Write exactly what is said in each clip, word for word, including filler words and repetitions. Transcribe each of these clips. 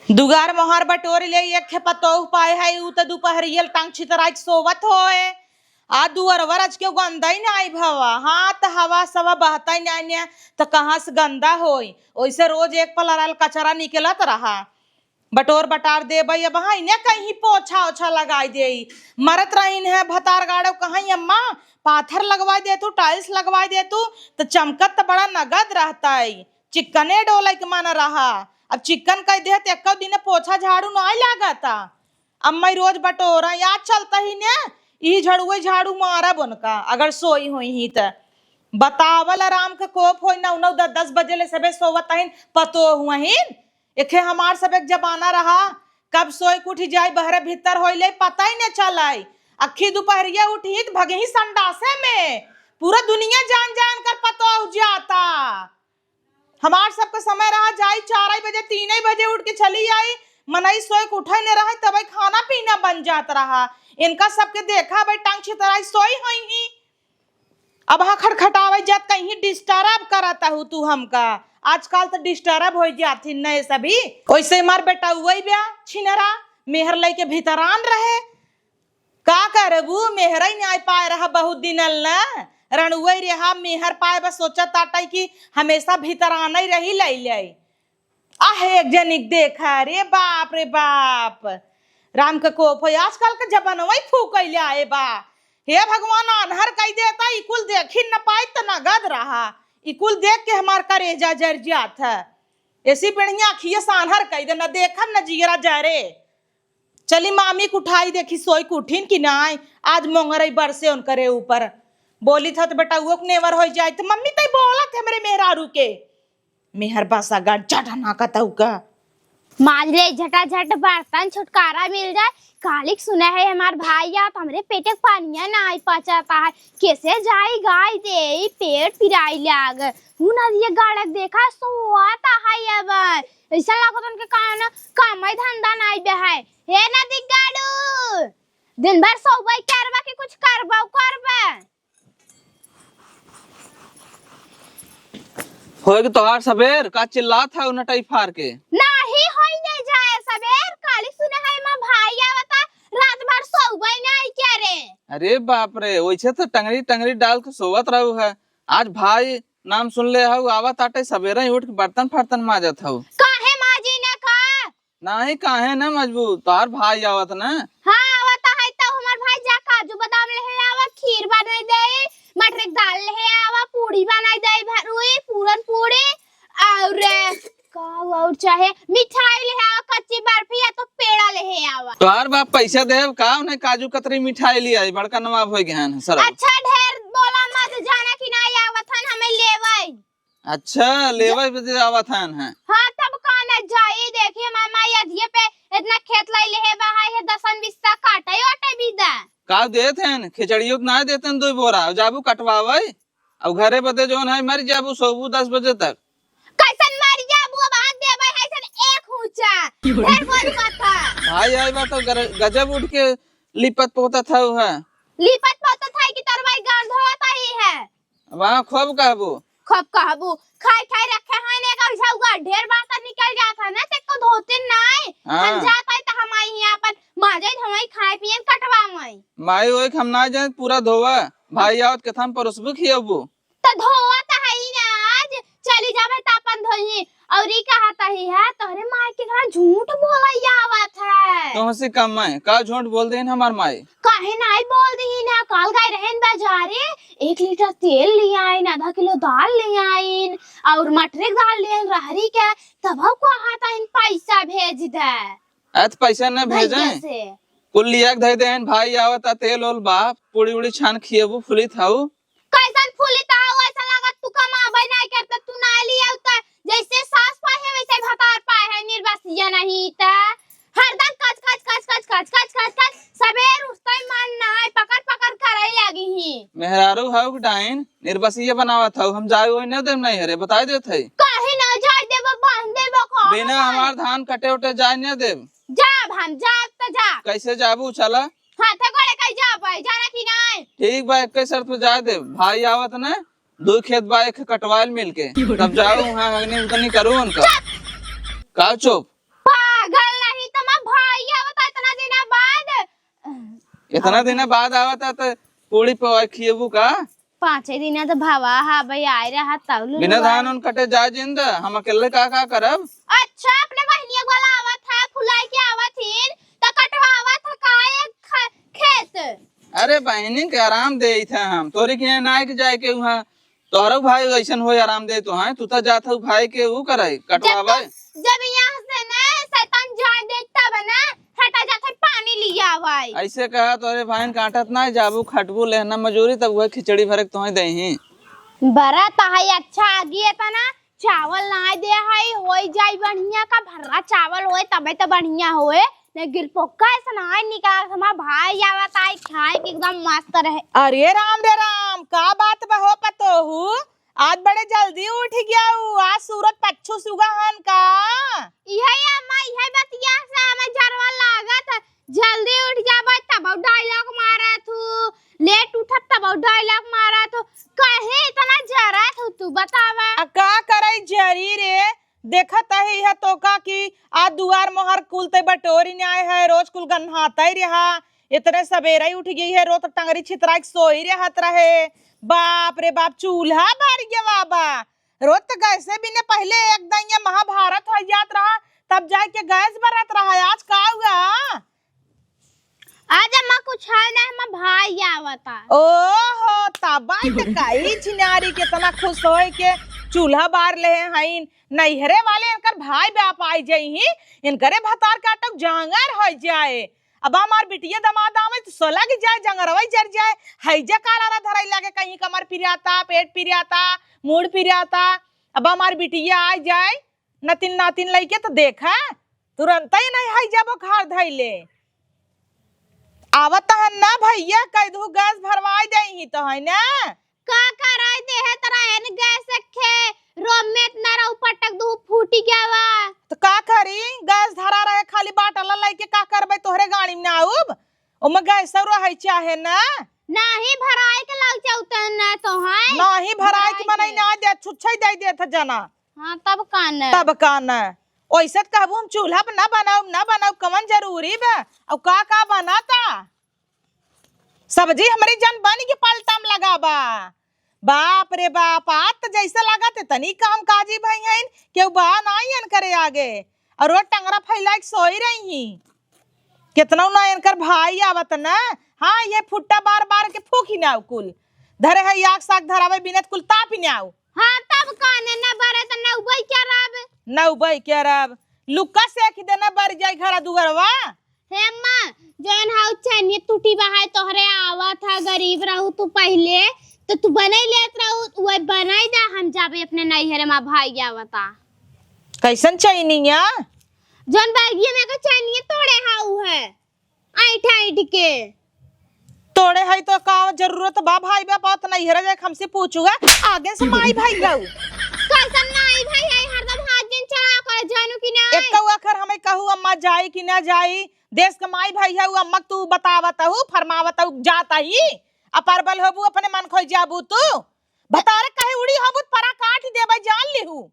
दुआर मोहार बटोर ले, एक खे पतोह पाए है, ऊ त दुपहरियल टांग छितराई के सोवत होए। आ दुअरवा रच के गंदई नाई भवा, हाँ, त हवा सवा बहतई नाई ने, त कहाँ से गंदा होई? ओइसे रोज एक पलरल कचरा निकलत रहा। बटोर बटार देबई, अब हाँ, इन्हें कहीं पोछा ओछा लगाई देई। मरत रहीन है भतार गाड़ो, कहीं अम्मा, पाथर लगवाई देतू, tiles लगवाई देतू, त चमकत त बड़ा नगद रहतई। चिक्कने डोलई के मन रहा, अब चिक्कन कई देह त एक्को दिन पोछा झाड़ू नाई लागता। अम्मा रोज बटोरा, याद चलता ही ने, ई झड़ुए झाड़ू मारब उनका, अगर सोई होई ही त। बतावल राम के कोप होई, नौ नौ दस दस बजे ले सबे सोवत हईन, पतोह हुआ हीन। एखे हमार सब एक जमाना रहा, कब सोई के उठी जाई, बहरे भीतर होई ले, पता ही न चलाई। अखी दुपहरिया उठी त भगही संडासे में, पूरा दुनिया जान जान कर पतोह जाता। हमार सबके समय रहा, जाई चार बजे, तीन बजे उठ के चली आई, मनई सोए के उठे न रहे, तबे खाना पीना बन जात रहा। इनका सबके देखा भाई, टांग छितराई सोई होई ही। अब हाँ खटखटावे जात, कहीं disturb करत हूँ तू हमका। आजकल तो disturb हो जात ही नए सभी। ओइसे हमार बेटा उई ब्या छिनरा, मेहर लइके भीतरान रहे। का करबू, मेहरई नाई पाए रहा बहुत दिनल न, रणुअई रहा, मेहर पाए बस सोचत आटई कि हमेशा भीतरानई रही लई लई। आहे एक जनिक देखा, रे बाप, रे बाप, राम के कोप है, आजकल के जमानवई फूकैले आए बा। हे भगवान, आन्हर कई देता, ई कुल देखी न पाई त नगद रहा, ई कुल देख के हमार करेजा जर जात है। ऐसी बढ़िया अखिए से आन्हर कई दे, न देखन न जियरा जरे। चली मामी के उठाई देखी सोई के उठिन कि नाई, आज मोंगरई बरसे उनकरे ऊपर। बोली था तो बेटा वो नेवर हो जाए तो मम्मी तई बोलत हमरे मेहरारू के। मेहर बसा गन चढ़ना कतऊ का। माज ले झटाझट बर्तन छुटकारा मिल जाए। कालिक सुना है हमार भाई आप हमरे पेटे के पानिया नाई पचाता है। कैसे जाई गाय दे पेट पिराई लाग। हूँ ना ये गाड़क देखा सोआता है अब। ऐसा लागत उनके कान कामई धंधा नाई बे है। हे नदी गाड़ू, दिन भर सोबई करबा कि कुछ करबा करबा? होए कि तोहार सबेर का चिल्लात है उन्हें टाई फार के? नाही होई नहीं जाए सबेर, काली सुने है माँ भाई आवता, रात भर सोबई नहीं क्या रे? अरे बाप रे, वैसे तो टंगरी टंगरी डाल के सोवत रहू है, आज भाई नाम सुन ले हऊ, आवत आटे सबेरे ही उठ के बर्तन फर्तन माजत हऊ। काहे माजी ने का? नाही, काहे ना मजबू, तोहार भाई आवत ना। हाँ, आवत है तो हमार भाई जा काजू बादाम लेहे आवा, खीर बनाई दे, मटर के दाल लेहे आवा, पूड़ी बनाई दे, भरुई, पूरन पूड़ी, और का और चाहे मिठाई लेहे आवा, कच्ची बर्फी या तो पेड़ा लेहे आवा। तोहार बाप पैसा देब का, उन्हें काजू कतरी मिठाई ले आई, बड़का नवाब हो गए हैं सर। अच्छा, ढेर बोला मत, जाना कि ना आवत हन, हमें लेवे। अच्छा, लेवे बदे आवत हन, हैं? हाँ, तब कौन है जाई? देखिए मामा, ये अधिये पे इतना खेत लाई लेहे बा, है दसन बिस्सा काटे ओटे भी दा। का देत हन? खिचड़ियो तो ना देत हन, दो बोरा। अब जाबू कटवावे, अब घरे बदे जौन है, मर जाबू, सोबू दस बजे तक। कैसन मर जाबू? अब हाथ देबे है सन एक हुचा, ढेर बोल बात है। भाई आई बा तो गर-, गजब उठ के लिपत पोतत है, है। लिपत पोतत है कि तोर भाई गांड धोवत आई है। वाह, खूब कहबू। खूब कहबू। खाए खाए रखे हैं ने का झौआ, ढेर बार तो निकल जात है ना, ते को धोतिन नाई। हाँ। हम जात है तो हम आई हैं अपन माजे धोई, खाए पियन कटवा माई। माई ओए हम ना जाए पूरा धोवा, भाई आवत के थम परोसबू खियाबू। तो धोवा तो है ही ना, आज चली जाबे तो अपन धोई। और ई कहत ही है, तोहरे माई के घरा झूठ बोलैया आवत है। तोहसे कम है, का झूठ बोल देन हमार माई? काहे नाई बोल दीन है, काल गए रहन बाजारे, एक लीटर तेल ले आइन, आधा किलो दाल ले आइन, और मटरे के दाल ले आइन, रहरी के, तब कहत हन पैसा भेज दे। अत पैसा न भेजे। कैसे? कुल लिया के धई देन, भाई आवत आ तेल ओल बा, पूड़ी उड़ी छान खिएबू, फुलित हऊ। कैसन फूली त हऊ, ऐसा लागत तू कमाबे नाई करत, तू नाई लिया त जैसे सास पाए है वैसे भतार पाए है, निर्बसिया नहीं त हरदम कच कच कच कच कच कच कच कच, सबेर उठते मन नाई पकड़ पकड़ करे लगी ही। मेहरारू हऊ के डाइन, निर्बसिया बनावत हऊ, हम जाए ओए न देब नहीं हरे, बताई देत है। काहे ना जाए देबो, बांध देबो का? बिना हमार धान कटे उटे जाए न देब। जाब हम, जाब त जा। कैसे जाबू, चला। हाथे गोड़े कहीं जाबे, जाना कि नाई? ठीक बा, एक शर्त पे जाए दे, भाई आवत ना, दो खेत बा, एक कटवाइल मिलके, तब जाओ वहाँ हगनी उगनी करो उनका। चुप! का चुप? पागल इतना दिन बाद आवत है तो पूड़ी पवा खिएबू का? पाँचे दिन तो भवा हा भाई आए रहा तौलू बिना धान उन कटे जाए जिन द, हम अकेले का का करब? अच्छा, अपने बहिनिया वाला आवत है, फुलाई के आवत हिन, तो कटवावत है का एक ख-, खेत? अरे बहिनी के आराम देइत है हम, तोरी के यहाँ नाई के जाए के वहाँ, तोहरो भाई ऐसन होए आराम दे तो हैं, तू तो जात हो भाई के ऊ करे, जब कटवावे। तो, जब यहाँ से ना शैतान जाए दे तब ना हटा जात है पानी लिया भाई। ऐसे कहा तोरे भाई काटत ना जाबू खटबू लेहना मजूरी तब वह खिचड़ी भरे के तोहे देही। बरा तहाई अच्छा आगी है तना, चावल ना दे है, होई जाई बढ़िया का भर्रा चावल होए तबे तो बढ़िया होए। ने गिरपोका ऐसा ना निकाल हमार भाई आवत आई खाए के एकदम मस्त रहे। अरे राम रे राम, का बात बा हो पतोहू? आज बड़े जल्दी उठ गया हूँ, आज सूरज पच्छू सुगा हन का? इहे अम्मा, इहे बतिया से हमें जरवा लागत है। जल्दी उठ जाबे तब डायलॉग मारत हूँ, लेट उठत तब डायलॉग मारत हूँ। कहे इतना जरत हूँ तू बतावा? आ का करे जरी रे, देखत है यह तो का कि आ दुआर मोहर कुल ते बटोरी न्याय है, रोज कुल गन्हाते रहा, इतने सवेरे ही उठ गई है, रोज तो टंगरी छितराई के सोई रहत रहे। बाप रे बाप, चूल्हा भर गया बाबा, रोज तो गैसे बिना पहले एक दइया महाभारत हो जात रहा, तब जाके गैस भरत रहा, आज का हुआ? आज अम्मा कुछ है ना, हमार भाई आवता। ओहो, तब आई त कई छिनारी केतना खुश होए के चूल्हा बार ले हईन। नैहरे वाले इनकर भाई बाप आई जइही, इनकरे भतार काटक जांगर हो जाए। अब हमार बिटिया दमाद आवे तो सलग जाए, जंगरवा जर जाए। हैजा काला रा धराई लागे, कहीं कमर पिराता, पेट पिराता, मूड़ पिराता। अब हमार बिटिया आ जाए, नतिन नातिन लइके तो देखा, तुरंत ही नहीं है जब खार धैले। आवत है ना भैया, कह दू गैस भरवाई दे ही तो है ना। का कराई दे है तरा एन गैस के रोम में इतना रहू पटक दू फूटी गया वा। तो का करी, गैस धरा रहे खाली बाटला लइके का करबे, तोहरे गाड़ी में ना आउब, ओमे गैस रहे चाहे ना। नाही भराए के लग जाऊ त ना तो है। नाही भराए के भराए मनई के। ना दे, छुच्छे दे देत जना। हाँ, तब का न? तब का न? ओइसे त कहबू हम चूल्हा पे ना बनाऊ, ना बनाऊ, कवन जरूरी बा? अउ का का बनाता? सब्जी हमरी जन बन के पलटम लगा बा। बाप रे बाप, आज त जैसे लागत है तनी काम काजी भई हइन, केहू बा नाई एन करे आगे। अउर वो टंगरा फैला के सोई रही ही। केतनौ ना एनकर भाई आवत ना, हाँ, ये फुट्टा बार बार के फूकी ना कुल। धरे है याक साग धरावे बिनत कुल तापि नाउ। हाँ, तब काने न बरे त नउबई के रब। नउबई के रब। लुक्का सेक दे न बर जाई घरा दुअरवा। हे अम्मा, जौन हाउ चैनिया टूटी बहाय तोहरे आवत हा, गरीब रहू तू पहिले, तो तू बनाई लेत रहू, वही बनाई दा, हम जाबे अपने नैहरे मा भाई आवता। कैसन चैनिया? जौन बैगिया में का चैनिया तोड़े हाउ है। ऐंठ ऐंठ के। तोड़े है तो का जरूरत बा भाई बाप, बात नैहरे जाके हमसे पूछुआ, आगे से माई भाई हऊ। कैसन माई भाई है, हरदम हाथ दिन चढ़ा कर जानू कि ना? एक कौआ खर हमें कहू अम्मा जाई कि ना जाई, देश के माई भाई हऊ, अम्मा तू बतावत हऊ, फरमावत हऊ, जात ही, अपरबल होबू, अपने मन खोई जाबू तू, भतारे कहे उड़ी होबू, परा काट देबे जान लिहू।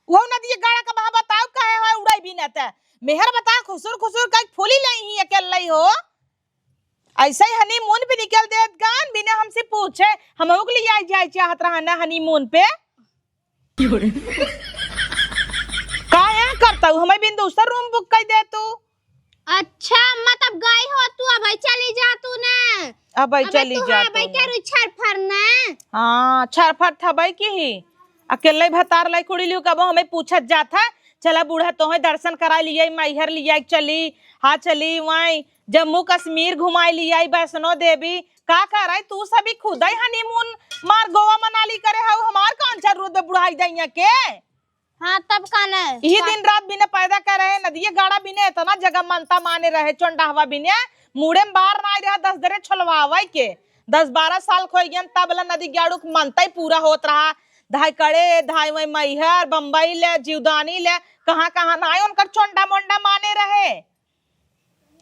वो नदिया गाड़ा का बहा बताओ काहे हो उड़ाई बिना त। मेहर बता खुसुर खुसुर कई फूली लई ही अकेले हो। ऐसे ही हनीमून पे निकल देत गान बिना हमसे पूछे, हम ओक लिए आई जाए चाहत रहा ना हनीमून पे। का यहाँ करता हूँ, हमें बिन दूसर रूम बुक कर दे तू। अच्छा अम्मा, तब गई हो तू, अबही चली जा तू ने। अबही अबे चली तू जा हाँ, अबही तू। करू छरफर ने। हाँ, छरफर थबई की ही। अकेले भतार लाई कुड़ी लियो, कबो हमें पूछत जात है, "चला बूढ़ा तोहे दर्शन कराई लियाई, मैहर लियाई चली, हाँ चली वाई, जम्मू कश्मीर घुमाई लियाई, वैष्णो देवी।" का करे तू सभी खुदई हनीमून मार गोवा मनाली करे हऊ, हमार कौन जरूरत बा बुढ़ाई दैया के? हाँ, तब का न? इही का दिन रात बिने पैदा करे है, नदिये गाड़ा बिने इतना जगह मनता माने रहे, चोंडाहवा बिने, मुड़े में बार नाई रहा, दस दरे छोलवावे के। दस बारह साल खोई गयन, तब ला नदी गाड़ू के मनता ही पूरा होत रहा। धाई कड़े, धाई वही मैहर, बम्बई ले, जीवदानी ले, कहाँ कहाँ नाई उनकर चोंडा मोंडा माने रहे।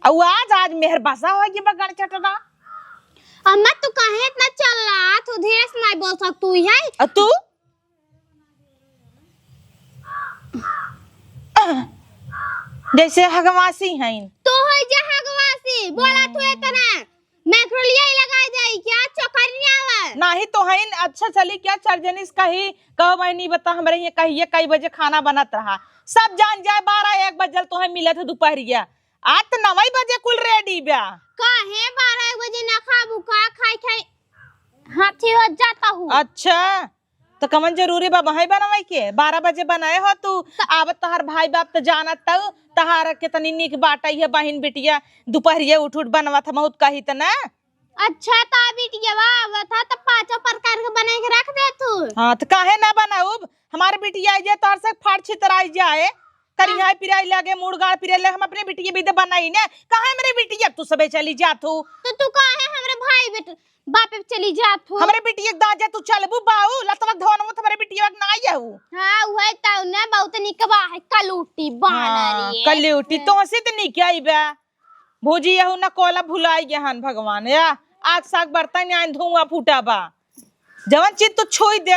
अउ आज, आज मेहर बसा हो गई बगड़ चटना। अम्मा, तू काहे इतना चिल्लात हो? धीरे से नाई बोल सकतू है? अ तू? जैसे हगवासी हईन। तू है जे हगवासी। बोला तू इतना, मैं क्रोलिया ही लगाई दे क्या, चोकर नहीं आवे। नाही तो हईन, अच्छा चली क्या, चार जनिस कही, कहो बहिनी बता, हमरे ये कहिए कई बजे खाना बनत रहा, सब जान जाए, बारह एक बजल तोहे मिलत है दुपहरिया, आज तो नवई बजे कुल ready बा। काहे बारह एक बजे ना खाबू का, खाई खाई हाथी हो जाता हूँ। अच्छा, तो कवन जरूरी बा वहीं बनवाई के? बारह बजे बनाए हो तू, आवत तोहार भाई बाप तो जानत तऊ, तोहार कितनी नीक बाटई है बहिन बिटिया, दुपहरिया उठ उठ बनवत हम बहुत कही त ना। अच्छा, तो बिटिया आवत है तो पाँचों प्रकार के बना के रख दे तू। हाँ, तो काहे ना बनाउब? हमार बिटिया आई जाए, तोहर से फाड़ छितराई जाए, करिहाई पिराई लगे, मुड़ गाड़ पिराई लगे, हम अपने बिटिया भी तो बनाई ने। काहे हमरे बिटिया तू सबे चली जात हो? तो तू काहे हमरे भाई बेट बापे चली जात हो? हमरे बिटिया के दाजा तू चलबू बाऊ, लतवा धोनमत हमरे बिटिया के ना आऊ। हाँ, उहे ताऊ ने बहुत निकवा है, कलूटी बानर हाँ, ये। कलूटी, तोहसे त निक आई बा। भौजी यहू न कोला भुलाई गए हन भगवान, या आग साग बरतन आइन धुआं फूटा बा। जवन चीज तू छुई दे।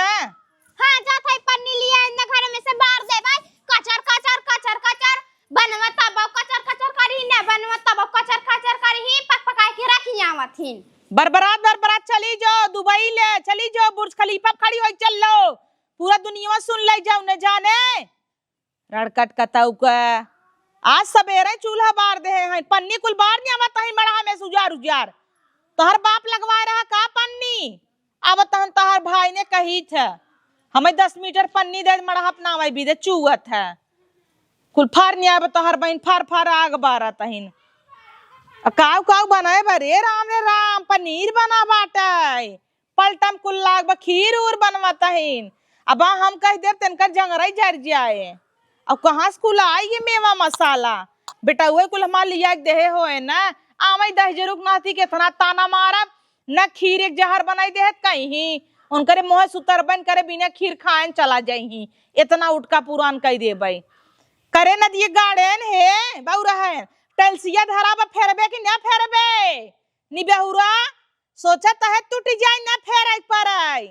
हाँ, जात है पन्नी लिया, इन्ना घर में से बार दे भाई, कचर, कचर, कचर, कचर, बनवा तब कचर, कचर करी, ने बनवा तब कचर, कचर करी, ही पक पकाए के रखी आवत हिन। बरबरात, बरबरात चली जाओ दुबई ले, चली जाओ बुर्ज खलीफा खड़ी होई चल लो, पूरा दुनिया सुन ले जाओ न जाने। रड़कट कतऊ का। आज सबेरे चूल्हा बार देहे हैं, पन्नी कुल बार नहीं आवत है मड़हा में से उजार उजार। तोहर बाप लगवाए रहा का पन्नी? अब तहन तोहर भाई ने कही थे, हमें दस मीटर पन्नी दे, मड़हा अपना वही भी दे चुअत है। कुल फार नहीं आवे तोहर बहिन, फार फार आग बारत हइन। आ काऊ काऊ बनाए बा रे राम रे राम, पनीर बना बाटे। पलटम कुल लाग बा, खीर उर बनवत हइन। अब हम कह देब, तनकर जंगरई जर जाए। अब कहाँ से कुल आई ये मेवा मसाला? बेटा, उहे कुल हमार लिया के देहे होए ना। आमई दहिजरू के नाती केतना ताना मारब, ना खीर एक जहर बनाई देहत कहीं। उनकरे मुँहे सुतरबन करे, बिना खीर खाएन चला जाइहीं। इतना उटका पुरान कई देबई। करे नदिये गाड़ेन हे, बउरहन, टलसिया धरा बा, फेरबे कि ना फेरबे? निबेहुरा, सोचा तहे टूटी जाई ना फेर एक पर आई।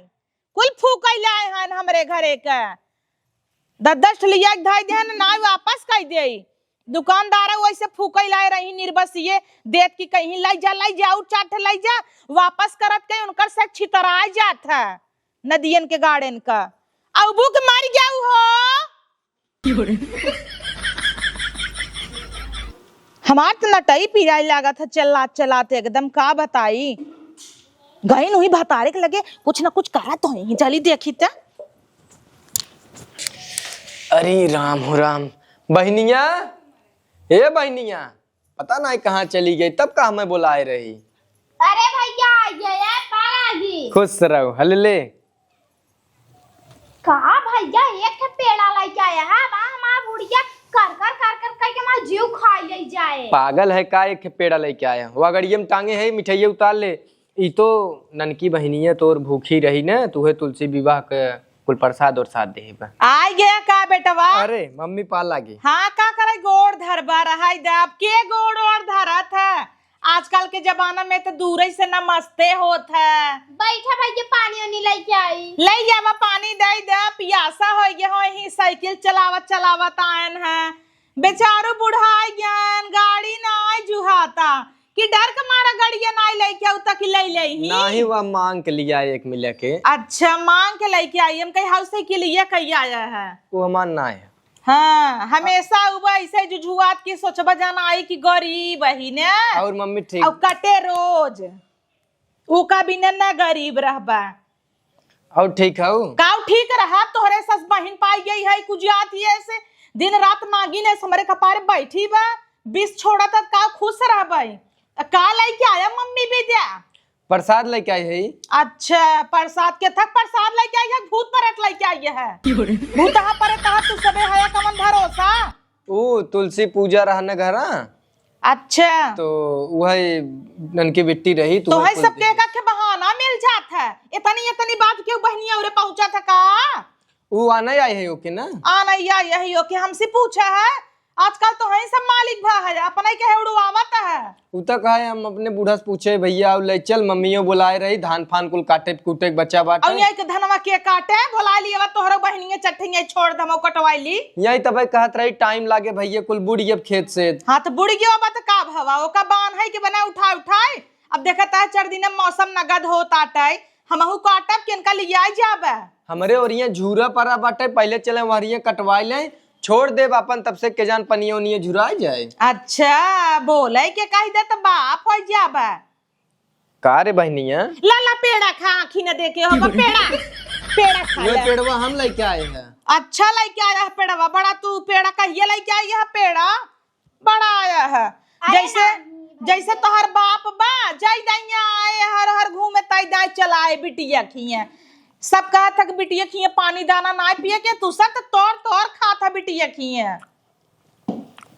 कुल फूकई लाए हन हमरे घरे के। दस दस ठलिया के धई देहन, ना वापस कई देई। दुकानदार वैसे फूकई लाए रही निर्बसिए, देत की कहीं लाई जा, लाई जा, और चार ठे लाई जा, वापस करत के उनकर से छितराए जात है नदियन के गाड़ेन का। अबू के मारी जाऊ हो। हमार त नटई पिराई लागत है, चलात चलात एकदम, का बताई। गइन हुई भतारे के लगे, कुछ न कुछ करत होई, चली देखी त। अरे राम हो राम, बहिनिया, ए बहिनिया, पता नाहीं कहाँ चली गई, तब का हमें बुलाए रही। अरे भइया, आ गया, पाला जी। खुश रहो, हलले। का भइया, एक ठे पेड़ा लइके आया है, बा हमार बुढ़िया कर कर कर कर कर के हमार जीव खाई ले जाए। पागल है का, एक ठे पेड़ा लइके आया? वो अगड़िये में टांगे है, मिठाइये उतार ले। ई तो ननकी बहिनिया तोर भूखी रही न, तुहे तुलसी विवाह के कुल प्रसाद उरसाद देहे बा। आइ गया का बेटवा? अरे मम्मी, पाला लागी। हाँ, का करे, गोड़ धरबा, रहाई दे, अब के गोड़ ओड़ धरत है? आजकल के जमाना में तो दूरे से नमस्ते होत है। बैठा भाई, के पानी ओनी लेके आई। ले आवा, पानी दे दे, पियासा हो गया हो, यही साइकिल चलावत चलावत आयन है। बेचारो बुढ़ाई गयन, गाड़ी नाई जुहाता, कि डर के मारा गड़िया नाई लेके आऊ, तक ले ले ही। नाही, वह मांग के लिया एक मिले के। अच्छा, मांग के लेके आई। हम कही, हाउ साइकिलिया कही आया है? वो हमार ना है। हाँ, हमेशा उबा ऐसे जुझुआत की सोचबा जाना आई कि गरीब ही ने। और मम्मी ठीक? और कटे रोज। ऊ का बिना ना गरीब रहबा। और ठीक हऊ? काऊ ठीक रहा, तोहरे सस बहिन पाई गई है, कुछ जात ही ऐसे दिन रात नागिन ऐसे हमरे कपारे बैठी बा, बिस छोड़ा तक काऊ खुश रहबई। आ का लेके आया मम्मी विद्या? प्रसाद लेके आई है। अच्छा, प्रसाद के थक प्रसाद लेके आई है, भूत प्रेत लेके आई है। भूतहा प्रेतहा तू सबे हया कमन भरोसा? ओ, तुलसी पूजा रहने घरा। अच्छा। तो वही ननकी बिट्टी रही, तो तोहे कुल सबके दिए। एक आखे बहाना मिल जात है। इतनी, इतनी बात क्यों बहनिया उरे पहुंचा था का? ऊ आना आई है ओके ना? आना आई है ओके, हमसे पूछा है। आजकल तो है सब मालिक भा है, अपने के है उड़वावत है। उ त कहे हम अपने बूढ़ा से पूछे भइया, अउ ले चल, मम्मियो बोलाए रही, धान फान कुल काटे कूटे के बचा बाटे। अउ यही के धनवा के काटे, बोला लिया बा तोहरो बहिनिया चट्ठैया छोड़ दमो कटवाई ली। यही तबे कहत रही टाइम लागे भइया, कुल बुड़ गए खेत से। हाँ त बुड़ गयो बा त का भवा, ओका बान है कि बना उठाए उठाए। अब देखत है चार दिन में मौसम नगद होत आटे, हमहू काटब किनका लियाए जाबे। हमरे ओरिया झूरा परा बाटे, पहिले चले वहरिया कटवाई ले, छोड़ देब अपन, तब से के जान पनिया उनिया झुराई जाए। अच्छा, बोले के कह दे त बाप हो जाबे। का रे बहनिया? ला ला पेड़ा खा, आँखी न देखे हो पेड़ा। पेड़ा खा ये ले। पेड़वा हम लेके आए हैं। अच्छा लेके आया है पेड़वा, बड़ा तू पेड़ा कहिए लेके आई है पेड़ा? बड़ा आया है। अरे जैसे नानी, जैसे भैया। तोहर बाप बा, जाई दाइया आए हर हर घूमे ताई दाई चलाए बिटिया खिए। सब कहत है कि बिटिया खिए पानी दाना ना पिए के, तू सब तो तोड़ तोड़ खात है बिटिया खिए।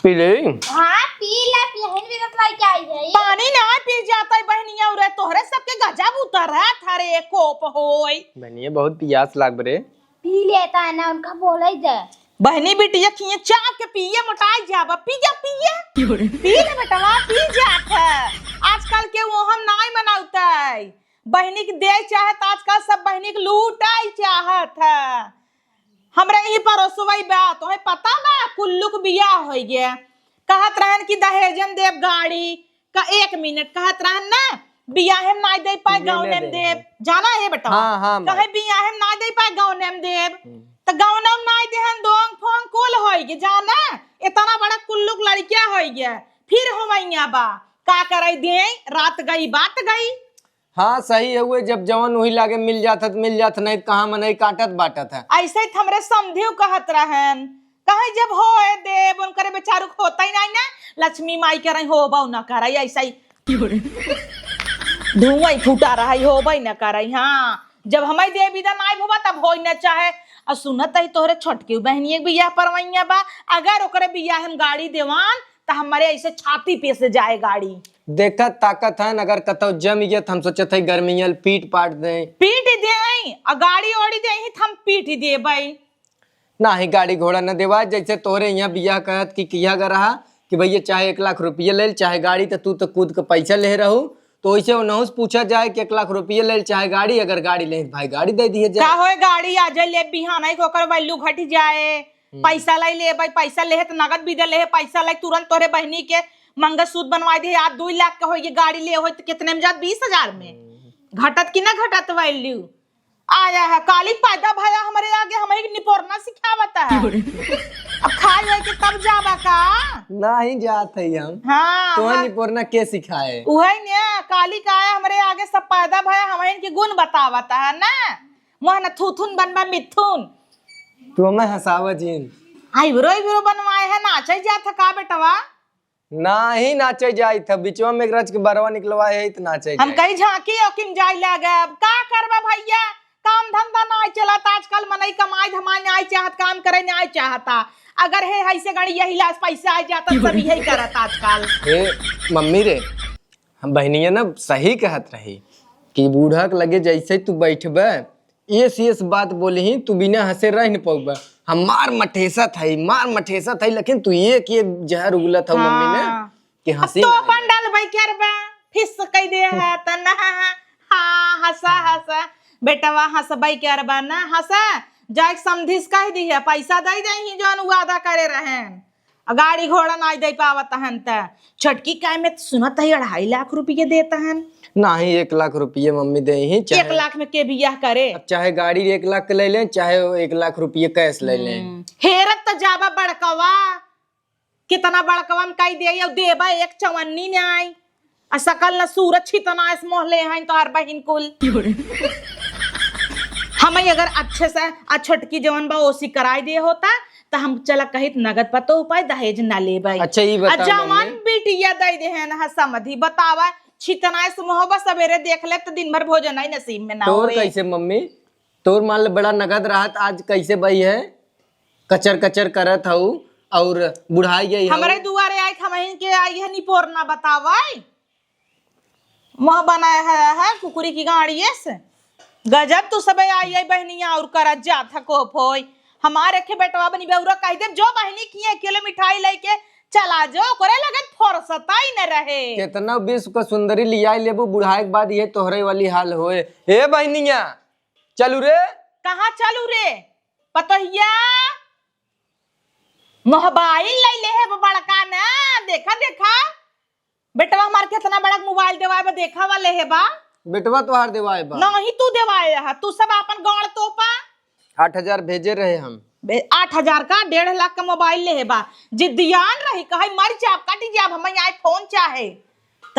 पी ले। हाँ, पी ले, पियहिन भी बतलाई के आई है। पानी ना पी जाता है बहनिया, उरे तोहरे सबके गजब उतर है, थारे कोप होई। बहनिया बहुत पियास लाग रे। पी लेता है ना, उनका बोले दे। बहनी बिटिया खिए चाप के पिए मोटाई जाबा, पी जा पिए। पी ले बेटवा, पी जात है। आजकल के वो हम नाई मनावता है। बहनी के दे चाहत, आजकल सब बहनी के लूटाई चाहत है। हमरे यही पड़ोसवई बा, तोहे पता बा, कुल्लू के बियाह होई गे। कहत रहन कि दहेजन देब गाड़ी, का एक मिनट कहत रहन ना, बियाहे में नाई दे पाए, ये गौने ले में दे। देब। जाना है बेटा? हाँ, हाँ, माई। कहे बियाहे में नाई दे पाए, गौने में देब। हम्म। त गौने में नाई देहन, दोंग फोंग कुल होई गे, जाना? इतना बड़ा कुल्लू के लड़किया होई गे, फिर होवैया बा। का करे दे, रात गई, बात गई। हाँ, सही है, उहे जब जवन उही लागे मिल जात है, त मिल जात, नहीं त कहाँ मनई काटत बाटत है। ऐसे ही त हमरे समधियो कहत रहन, कहे जब होए देब, उनकरे बेचारू के होता ही नहीं ना, लक्ष्मी माई के रही होबा न करे, ऐसा ही धुआं ही फूटा रहा, होबा ही न करे। हाँ, जब हमारी देवी दा नाई भोबा, तब होई न चाहे। और सुनत ही तोहरे छोटकी बहनिया के बियाह परवैया बा, अगर ओकरे बियाह हम गाड़ी देवान, त हमरे ऐसे छाती पे से जाए गाड़ी। देखत ताकत हन, अगर कतौ जम गया त हम सोचत हई गर्मियल पीट पाट दें। पीट दें, आ गाड़ी ओड़ी दें त हम पीट देबई। नाही, गाड़ी घोड़ा न देवा, जैसे तोहरे यहाँ बियाह कहत कि किया ग रहा कि भैया चाहे एक लाख रुपये ले ल, चाहे गाड़ी, त तू त कूद के पैसा ले रहू, तो वैसे उनहू से पूछा जाए कि एक लाख रुपये ले ल, चाहे गाड़ी, अगर गाड़ी ले त भाई गाड़ी दे दिए जाए। का होए गाड़ी आ जाए ले बिहान है कि ओकर value घट जाए, हम्म। पैसा लाई ले भाई, पैसा लेहे त नगद बिदा लेहे, पैसा लाई तुरंत तोहरे बहनी के मंगलसूत्र बनवाई दे। आज दुई लाख के होई, गाड़ी ले होई त कितने में जात? बीस हजार में। हम्म। घटत कि ना घटत value? आया है काली पैदा भया हमरे आगे, हम एक निपोरना सिखावत है। अब खाए होए के तब जाबा का? नाही जात है हम। हाँ, तो हाँ। निपोरना के सिखाए? उहे ने काली का आया हमरे आगे सब पैदा भया, हम इनके गुण बतावत है ना। मोहन थुथुन बनबा मिथुन। तू हमें हंसावा जिन। आईब्रो आईब्रो बनवाए है, नाचे जात है का बेटवा? नाही नाचे जाइत है, बिचवा में एक रच के बरवा निकलवाए है त नाचे हम जाइत। कहीं झांकी ओकिम जाए लागे, अब का करबा भैया, काम धंधा नाई चलत आजकल, मनई कमाई धमाई नाई चाहत, काम करे नाई चाहता। अगर हे ऐसे गणिया हिलास पैसा आ जाता, सब यही करत आजकल। हे मम्मी रे, हम बहनिया ना सही कहत रही कि बूढ़ा के लगे जैसे तू बैठबे, एस एस बात बोली ही, तू बिना हंसे रह न पउबे। हमार मठेसत है, मार मठेसत है, लेकिन तू एक एक जहर उगलत हौ मम्मी ने हाँ। कि अब हंसी तो ना अपन आवे। डाल भाई क्या रे बा, फिस कह दे है त ना। हाँ, हंसा हंसा बेटवा, हंसबाई क्या रे बा ना, हंसा। जाए समधिस कह दी है, पैसा दे दे ही जौन वादा करे रहन। आ गाड़ी घोड़ा नाई दे पावत हन त। छोटकी काय में त सुनत है अढ़ाई लाख रुपये देत हन। नाही, एक लाख रुपये मम्मी दे ही, चाहे एक लाख में के बियाह करे? अब चाहे गाड़ी एक लाख के ले लें, चाहे एक लाख रुपये cash ले लें। हम्म, हेरत त जाबा बड़कवा, कितना बड़कवा में कई दे, अउ देबा एक चवन्नी नाई। आ सकल न सूरत छितना इस मोहले हैं तोहर बहिन कुल। हम अगर अच्छे से आ छोटकी जवन बा ओसी कराई दे होता, त हम चला कहित नगद पतो उपाय दहेज न लेबै। अच्छा, ई आ बता जवन मम्मी। बिटिया दे दे है ना समधी, बतावा, छितना इस मोहबा सवेरे देख ले त दिन भर भोजन ही नसीब में ना तोर होए। कैसे मम्मी? तोर मान ले बड़ा नगद रहत, आज कैसे बई है? कचर कचर करत हऊ और बुढ़ाई गई हऊ। हमरे दुआरे आई, हमहिन के आई है निपोरना बतावै। मुँह बनाया है, है कुकुरी की गाड़िए से। गजब तू सबे आई, आई बहनिया और करत जात है कोप होई। हमार एक बेटवा बनी बेउरा कह देब, जो बहनी किए एक किलो मिठाई लेके चला जो, ओकरे लगे फुर्सत ही न रहे। केतना विश्व क सुंदरी लियाई लेबू, बुढ़ाए के बाद ये तोहरे वाली हाल होए। ए बहिनिया, चलू रे। कहाँ चलू रे? पतोहिया, मोबाइल लइ लेहे बा बड़का ना, देखा, देखा। बेटवा हमार केतना बड़ा मोबाइल देवाए बा, देखा वा लेहे बा। बेटवा तोहार देवाए बा। नहीं तू देवाए हा, तू सब आपन गाड़ तोपा। आठ हजार भेजे रहे हम। बे, आठ हजार का डेढ़ लाख का मोबाइल लेहे बा। जिद्दियान रही, कहे मर जाब, कट जाब, हम iPhone चाहे।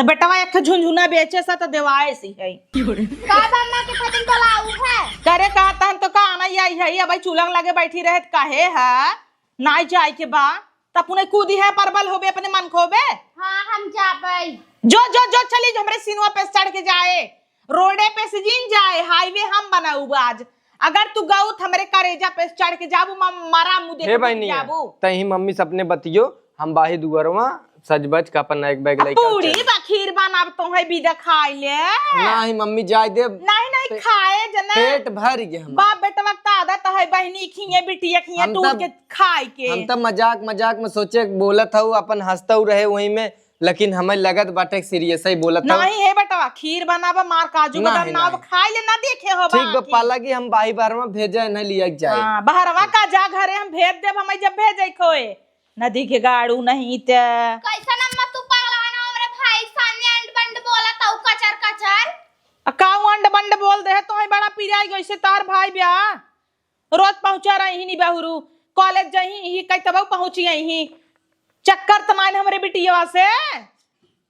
त बेटवा एक ठो झुनझुना बेचे सा त देवाए सी है। का बा अम्मा के खातिर बोलाऊ है? करे का तहन तो का आना ही आई है, अब चूल्हा लगे बैठी रहे त काहे है? नाई जाए के बा, त अपने कूदी है परबल होबे, अपने मन खोबे। हाँ, हम जाबै। जो, जो, जो, चली जो, हमरे सीनवा पे चढ़ के जाए, रोडे पे से जिन जाए, highway हम बनाऊ आज। अगर तू गऊ त हमरे करेजा पे चढ़ के जाबू, म-, मरा मुँह देख हे बहिनी, जाबू। तही मम्मी से अपने बतियो, हम बाही दुआरवा सज बज के अपन एक बैग अब लइके पूरी चली। बा खीर बनाब तो है, बिदा खाई ले। नहीं मम्मी, जाए दे। नहीं, नहीं, पे-, खाए जना। पेट भर गया हमार। बाप बेटवा का आदत है, बहिनी खिए, बिटिया खिए, हम टूट तब, के खाए के। हम तब मजाक, मजाक में सोचे बोलत हऊ, अपन हंसतऊ रहे वही में, लेकिन हमें लगत बाटे serious ही बोलत हऊ। नहीं हे बेटवा, खीर बनाबा, मार काजू नहीं, बादाम ना नहीं। खाए ले, ना देखे हो ठीक बा, बाकी। पाला की हम बाही बार में भेजे, नहीं लिया के जाए। हाँ, बहरवा का जा घरे हम भेज देब, हमें जब भेजे खोए। नदी के गाड़ू नहीं ते। कैसन अम्मा तू पगला ना, हमरे भाई सामने अंड बंड बोलत हऊ कचर कचर। आ का अंड बंड बोल दे है, तोहे बड़ा पिराई गई से तार भाई ब्याह। रोज पहुँचा रही ही नी बहुरू, college जही ही कई तब पहुँची आई ही। चक्कर त नाइन हमरे बिटिया से।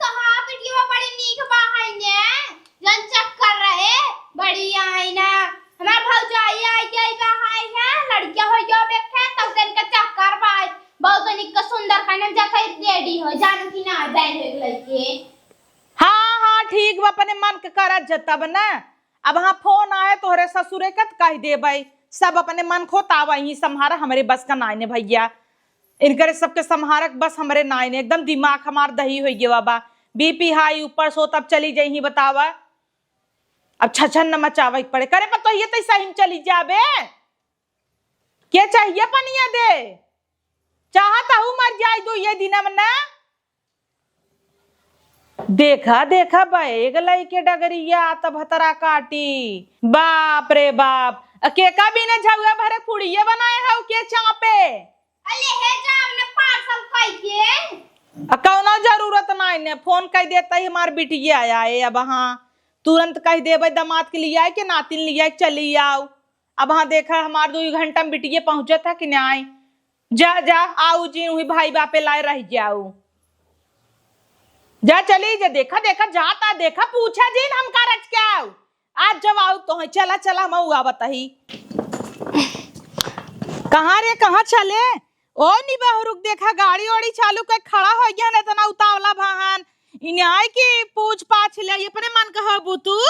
तो हाँ, बिटिया बड़ी नीक बा है ने, जन चक्कर रहे, बड़ी आई ना। हमार भौजाई आई गई बा है, लड़किया हो गया बेखे, तब दिन के चक्कर बा। बहुत नीक के सुंदर खाने में जाके ready हो, जानू कि ना, बैन हो गई के। हाँ, हाँ, ठीक बा, अपने मन के करत जतब ना। अब हाँ phone आए तोहरे ससुरे के त कह देबै, सब अपने मन खोतावा ही संभारा, हमरे बस का नाई ने भैया। इनकरे सबके संभारक बस हमरे नाई ने, एकदम दिमाग हमार दही होइ गया बा। BP high ऊपर से, तब चली जइही बतावा। अब छछन न मचावे के पड़े। करे पतोहिए त सही में चली जाबे। के चाहिए पनिया दे? चाहत हऊ मर जाए दो ये दिनम ना। देखा, देखा, बैग लइके डगरिया त भतरा काटी। बाप रे बाप, अ केका बिना झउआ भरे पुड़िया बनाए हऊ के चापे? अले हे जाओ ने parcel कइके। अ कौनो जरूरत नाई ने, phone कइ देत ही हमार बिटिया आए। अब हाँ, तुरंत कह देबै दामाद के लियाए के, नातिन लियाए के चली आओ। अब हाँ देखा, हमार दुई घंटा में बिटिया पहुँचत है कि नाई। जा, जा, आऊ जिन, उही भाई बापे लाए रह जाऊ। जा चली जा, देखा, देखा, जाता, देखा, पूछा जिन हम का रच के आऊ। आज जब आऊ तो है, चला, चला, हम आऊ आवत ही। कहाँ रे, कहाँ चले? ओ निबहुरुक, देखा, गाड़ी ओड़ी चालू कर खड़ा होइ गया, इतना उतावला भाहन। इन्हें आए कि पूछ पाछ ले, अपने मन कहबू तू?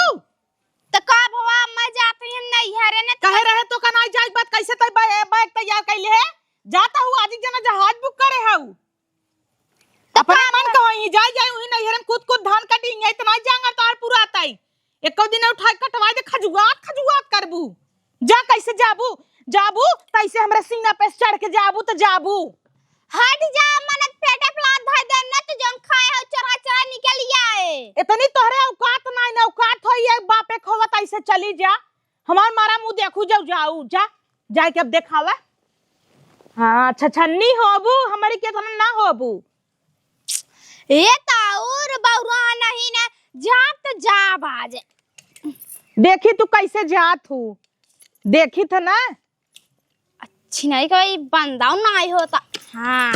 त का भवा, अम्मा जात ही हम नैहरे ने। कहे रहे तो का नाई जाए के बाद कैसे तै बै-, बैग तैयार कैले है? जाता हूँ आज एक जना जहाज book करे हऊ। त अपने का मन भवा? कहो ही जाए, जाए वही नैहरे में कूद कूद धान कटी है, इतना जांगर तार पुराता है। एको दिन उठाए कटवाए दे, खजुआत खजुआत करबू। जा कैसे जाबू? जाबू तैसे हमरे सीना पे चढ़ के जाबू त जाबू। हट जा, मनक पेटे प्लाट धर दे, न तू जौन खाए हो चोरा चोरा निकल आए। इतनी तोहरे औकात नाई न, औकात होई एक बापे खोवत ऐसे चली जा। हमार मारा मुँह देखू जाऊ, जाऊ, जा, जाए के अब देखावा। हाँ, छछन्नी होबू, हमारी के धन ना होबू। ए ताऊ रे बउरा नहीं ना, जाब त जाब आज। देखी तू कैसे जात हू, देखी था ना। अच्छी नहीं कोई बंदाऊ नहीं होता। हाँ।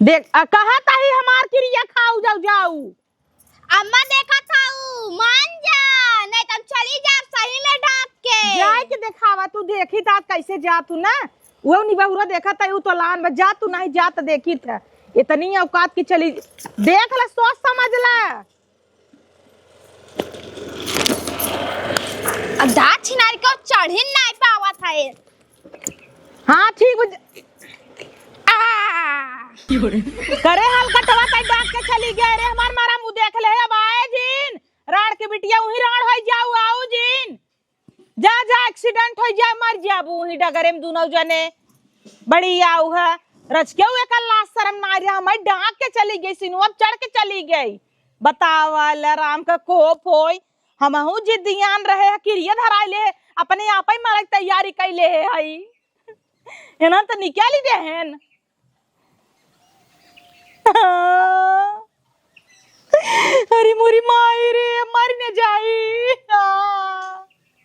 देख, आ, कहा ताही हमार किरिया खाऊ जाऊ जाऊ। अम्मा देखा था ऊ, मान जा, नहीं त हम चली जाब सही में ढाक के। जाए के देखावा तू, देखी तात कैसे जा तू ना। वो निबहुरा देखा था, ऊ तो लान बा, जा तू नहीं जा त देखी था। इतनी औकात की चली, देख ले, सोच समझ ले। अब दाँत छिनार के चढ़ी नाई पावत है। हाँ, ठीक बा। आ! करे हलकटवा तै डाक के चली गए रे, हमार मारा मुँह देख ले, अब आए जिन। राड़ के बिटिया उही राड़ होइ जाऊ, आऊ जिन। जा, जा, accident होइ जाए, मर जाबू उही डगरे में दुनौ जने। बड़ी आऊ है। रच के उ एकर लाज शरम ना रहे, हमारी डांक के चली गई, सिनुआ चढ़ के चली गई। बतावा, लराम का कोप होई, हमहू जिद्दियान रहे, किरिया धराई ले, अपने आप ही मरे के तैयारी कैले है हई। एना तो निकाली देहन।